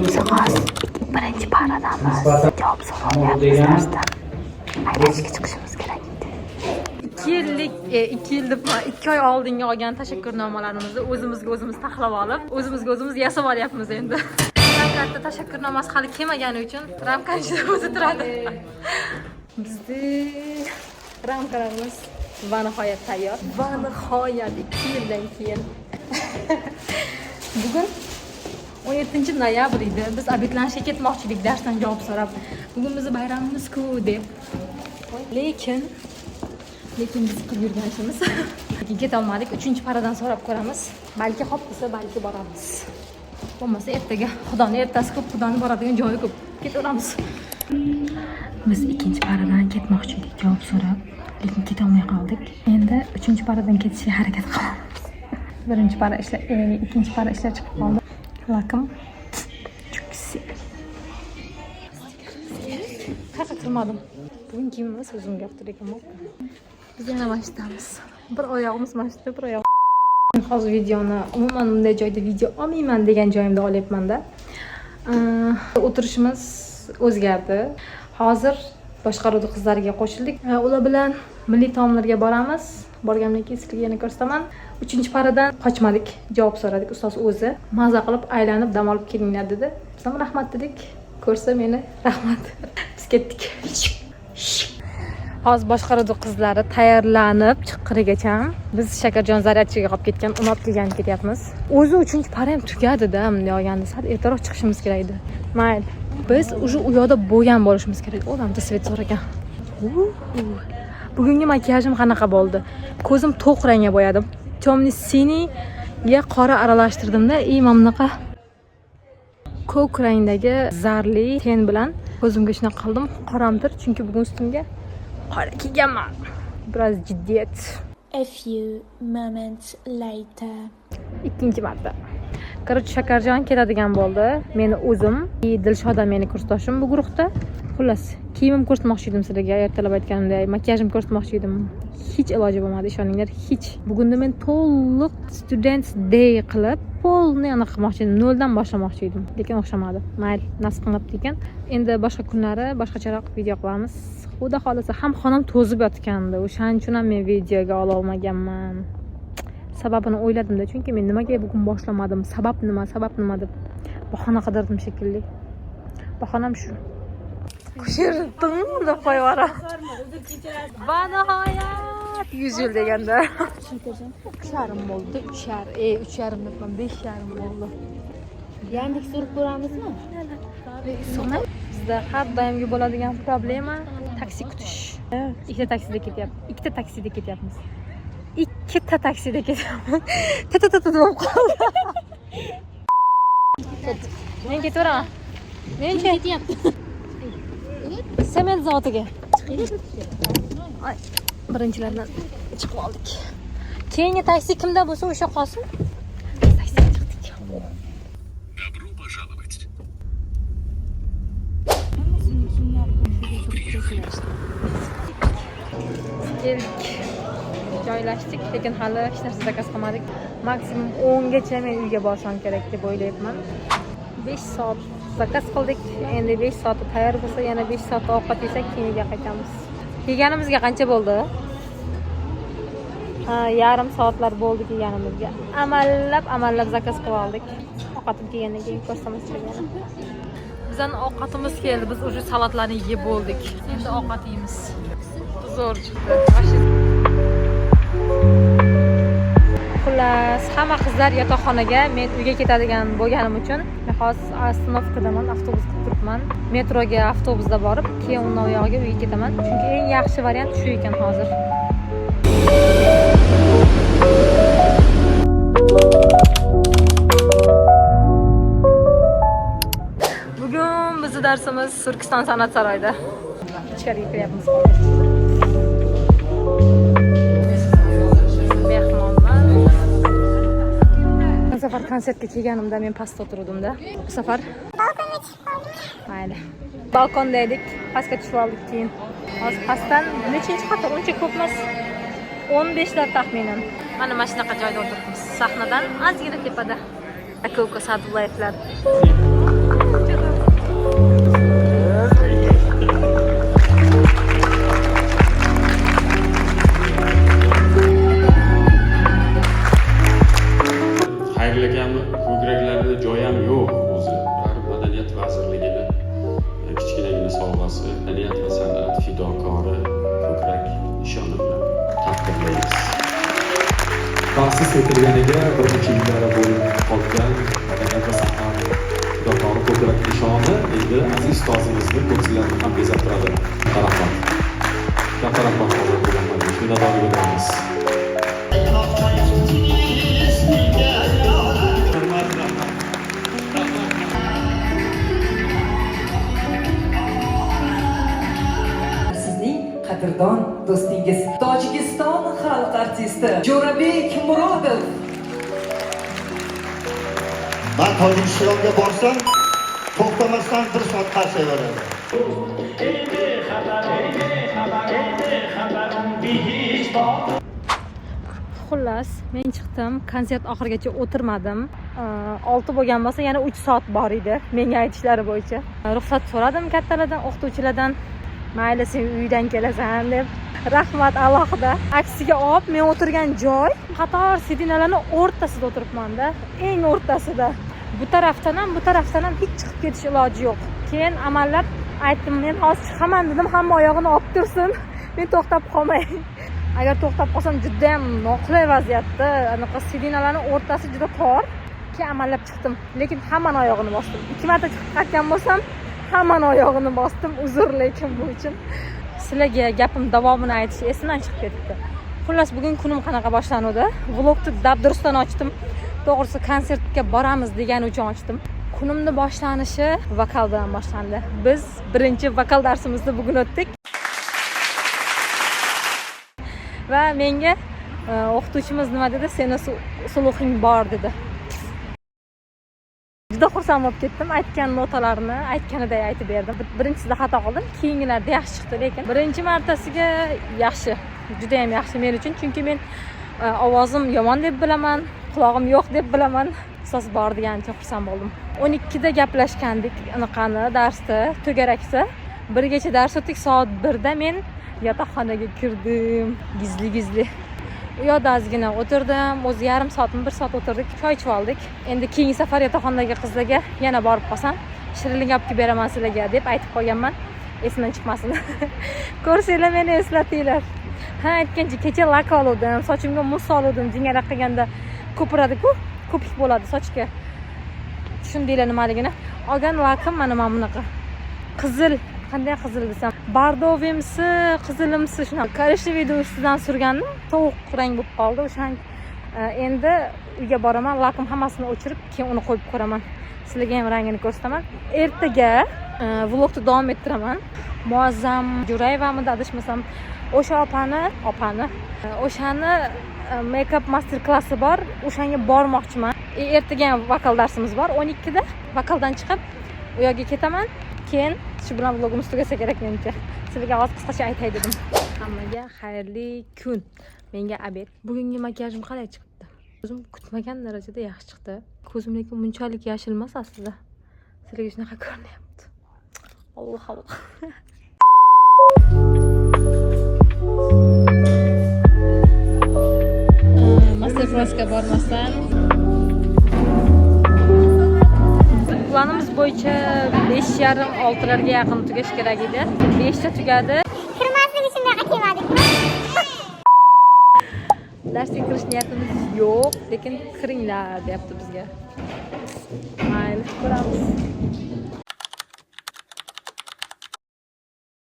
Biz hozir birinchi paradamiz. Javob so'rolyapmiz darsdan. Aylanishga chiqishimiz kerak edi. 2 yillik, 2 yil deb, 2 oy oldingi olgan tashakkurnomalarimizni o'zimizga o'zimiz taxlab olib, o'zimizga o'zimiz yasab olyapmiz endi. Ramkada tashakkurnomasi hali kelmagani uchun ramkani ichida o'zi turadi. Bizni ramkalarimiz va nihoyat tayyor. Va nihoyat 2 yildan keyin. Bugun 17 noyabr edi. Biz обед lanishga ketmoqchi edik darsdan javob so'rab. Bugun bizni bayramimiz-ku deb. Lekin biz qilib yurgan ishimiz. Lekin ketolmadik. 3 paradan so'rab ko'ramiz. Balki hop desa, balki boramiz. Bo'lmasa ertaga, Xudoni ertasi ko'p, Xudoni boradigan joyi ko'p. Ketaveramiz. Biz ikkinchi paradan ketmoqchi edik javob so'rab, lekin ketolmay qoldik. Endi 3 paradan ketishga harakat qilamiz. Birinchi para ishlar, ikkinchi para ishlar chiqib qoldi. Lakim chuksi. Qayerga kirmadim. Bugun kiyimimiz o'zimga yoqdi, lekin biz yana masjidamiz. Bir oyog'imiz masjidda, bir oyog'imiz. Hozir videoni umuman bunday joyda video olmayman degan joyimda olyapman-da. O'tirishimiz o'zgardi. Hozir boshqaruvda qizlarga qo'shildik. Ular bilan milliy taomlarga boramiz. Borgandan keyin sizlarga yana ko'rsataman. 3 paradan qochmadik, javob so'radik. Ustoz o'zi maza qilib aylanib dam olib kelinglar dedi. Biz ham rahmat dedik. Ko'rsa meni rahmat. Biz ketdik. Hozir boshqaruvda qizlari tayyorlanib chiqqunigacha biz Shakarjon zaryadchiga qolib ketgan, uni olib kelgani ketyapmiz. O'zi 3 para ham tugadi-da, bunday olganda sal ertaroq chiqishimiz kerak edi. Mayli. Biz уже u yoqda bo'lgan bo'lishimiz kerak. Odamda svet zo'r ekan. Bugungi makiyajim qanaqa bo'ldi? Ko'zim to'q rangga bo'yadim. Темный синий ga qora aralashtirdimda, и mana bunaqa ko'k rangdagi zarli ten bilan ko'zimga shunaqa qildim. Qoramtir, chunki bugun ustimga qora kiyganman. Biroz jiddiyat. A few moments later. Ikkinchi marta. Короче, Shakarjon keladigan bo'ldi. Meni o'zim, Dilshoda meni kursdoshim bu guruhda. Xullas, kiyimim ko'rsatmoqchi edim sizlarga, ertalab aytganimdek, makiyajim ko'rsatmoqchi edim. Hech iloji bo'lmadi, ishoninglar, hech. Bugunda men to'liq Students Day qilib, полный anaqa qilmoqchi edim, noldan boshlamoqchi edim, lekin o'xshamadi. Mayli, nasib qilmabdi ekan. Endi boshqa kunlari boshqacharoq video qilamiz. Xudo xohlasa, ham xonam to'zib yotgandi. O'shaning uchun ham men videoga ola olmaganman. Sababini o'yladimda, chunki men nimaga bugun boshlamadim, sabab nima, sabab nima deb bahona qidirdim shekilli. Bahonam shu. Qo'shirdim deb qo'yib yuboraman. Va nihoyat 100 yil deganda. 3:30 bo'ldi, 3:30, 3:30 debman, 5:30 bo'ldi. Yandex surib ko'ramizmi? Issiqmi? Bizda har doimgi bo'ladigan problema taksi kutish. Ikkita taksida ketyapmiz. Ikkita taksida ketyapmiz. Ikkita taksida ketyapmiz. Ta ta ta ta bo'lib qoldi. Ketdik. Men ketaveraman. Menchi? Ketyapti. Sement zavodiga. Ay, birinchilardan chiqib oldik. Keyingi taksi kimda bo'lsa o'sha qolsin. Taksiga chiqdik. Добро пожаловать. Hammasini kiyimlari bilan. Keldik. Joylashdik, lekin hali hech narsa zakaz qilmadik. Maksimum 10 gacha men uyga borsam kerak deb o'ylayapman. 5 soat zakaz qildik. Endi 5 soatda tayyor bo'lsa, yana 5 soatda ovqat yesak, keyin uyga qaytamiz. Kelganimizga qancha bo'ldi? Ha, yarim soatlar bo'ldi kelganimizga. Amallab, amallab zakaz qilib oldik. Ovqatim kelgandan keyin ko'rsatamiz sizlarga. Bizning ovqatimiz keldi. Biz уже salatlarni yeb bo'ldik. Endi ovqat yeymiz. Zo'r chiqdi. Вообще. Xullas, hamma qizlar yotoqxonaga, men uyga ketadigan bo'lganim uchun men hozir остановка daman, avtobus kutib turibman. Metroga avtobusda borib, keyin undan u yog'iga uyga ketaman. Chunki eng yaxshi variant shu ekan hozir. Bugun bizni darsimiz Turkiston san'at saroyida. Ichkariga kiryapmiz hozir. Mehmonlar. Bu safar konsertga kelganimda men pastda o'tiruvdim-da. Bu safar Balkonga chiqib qoldik. Mayli. Balkonda edik, pastga tushib oldik keyin. Hozir pastdan nechinchi qator? Uncha ko'p emas. 15lar taxminan. Mana shunaqa joyda o'tiribmiz. Sahnadan ozgina tepada. Aka uka Sa'dullayevlar. Xayrli akami ko'kraklarida joyi ham yo'q o'zi. Ular Madaniyat vazirligini kichkinagina sovg'asi, madaniyat va san'at fidokori ko'krak nishoni bilan taqdirlaymiz. Ta'sis etilganiga bir necha yillar bo'lib qolgan madaniyat va san'at fidokori ko'krak nishoni endi aziz ustozimizni ko'ksilarini ham bezab turadi. Katta rahmat. Katta rahmat hozir bo'lgan majlis. Minnatdorlik bildiramiz. Sizning qadrdon do'stingiz, Tojikiston xalq artisti Jo'rabek Murodov. Man Tojikistonga borsam, to'xtamasdan bir soat qarsayveradi. Xullas, men chiqdim, konsert oxirigacha o'tirmadim. 6 bo'lgan bo'lsa, yana 3 soat bor edi menga aytishlari bo'yicha. Ruxsat so'radim kattalardan, o'qituvchilardan. Mayli, sen uydan kelasan deb. Rahmat alohida. Aksiga olib, men o'tirgan joy qator сиденья larni o'rtasida o'tiribman-da, eng o'rtasida. Bu tarafdan ham, bu tarafdan ham hech chiqib ketish iloji yo'q. Keyin amallab aytdim, men hozir chiqaman dedim, hamma oyog'ini olib tursin. Men to'xtab qolmay. Agar to'xtab qolsam juda ham noqulay vaziyatda, anaqa сиденья larni o'rtasi juda tor. Keyin amallab chiqdim, lekin hammani oyog'ini bosdim. 2 marta chiqib qaytgan bo'lsam, hammani oyog'ini bosdim. Uzr lekin bu uchun. Sizlarga gapim davomini aytish esimdan chiqib ketdi. Xullas, bugun kunim qanaqa boshlanuvdi? Vlogni dabdurustdan ochdim. To'g'risi, konsertga boramiz degani uchun ochdim. Kunimni boshlanishi vokal bilan boshlandi. Biz birinchi vokal darsimizni bugun o'tdik. Va menga o'qituvchimiz nima dedi? Seni слух ing bor dedi. Juda xursand bo'lib ketdim. Aytgan notalarni aytganiday aytib berdim. Birinchisida xato qildim, keyingilarida yaxshi chiqdi, lekin birinchi martasiga yaxshi, juda ham yaxshi men uchun, chunki men ovozim yomon deb bilaman, qulog'im yo'q deb bilaman. Ustoz bor deganicha xursand bo'ldim. 12da gaplashgandik anaqani darsda, to'garakda. Birgacha dars o'tdik, soat 1da men yotoqxonaga kirdim, gizli gizli. U yoqda ozgina o'tirdim, o'zi yarim soatmi, 1 soat o'tirdik, choy ichib oldik. Endi keyingi safar yotoqxonadagi qizlarga yana borib qolsam, shirinlik olib kelib beraman sizlarga deb aytib qo'yganman. Esimdan chiqmasin. Ko'rsanglar meni eslatinglar. Ha, aytgancha kecha lak oldim, sochimga muz oldim, jingalak qilganda ko'piradi-ku, ko'pik bo'ladi sochga. Tushundinglar nimaligini. Olgan lakim mana bunaqa. Qizil, qanday qizil desam, бордовый imsi, qizilimsi, shunaqa коричневый ustidan surgandim, sovuq rang bo'lib qoldi. O'shan endi uyga boraman, lakim hammasini o'chirib, keyin uni qo'yib ko'raman. Sizlarga ham rangini ko'rsataman. Ertaga vlogni davom ettiraman. Muazzam Jo'rayevamidi adashmasam, o'sha opani, o'shani make-up master klassi bor, o'shanga bormoqchiman. Ertaga ham vokal darsimiz bor 12da. Vokaldan chiqib u yoqga ketaman. Keyin shu bilan vlogimiz tugasa kerak menimcha. Sizlarga hozir qisqacha aytay dedim. Hammaga xayrli kun. Menga обед. Bugungi makiyajim qalay chiqibdi? O'zim kutmagan darajada yaxshi chiqdi. Ko'zim lekin bunchalik yashil emas aslida. Sizlarga shunaqa ko'rinyapti. Alloh Alloh. Master klassga bormasdan planimiz bo'yicha 5:30 6larga yaqin tugash kerak edi. 5ta tugadi. Kirmaslik uchun buyoqqa kelmadik. Darsga kirish niyatimiz yo'q, lekin kiringlar deyapti bizga. Mayli, ko'ramiz.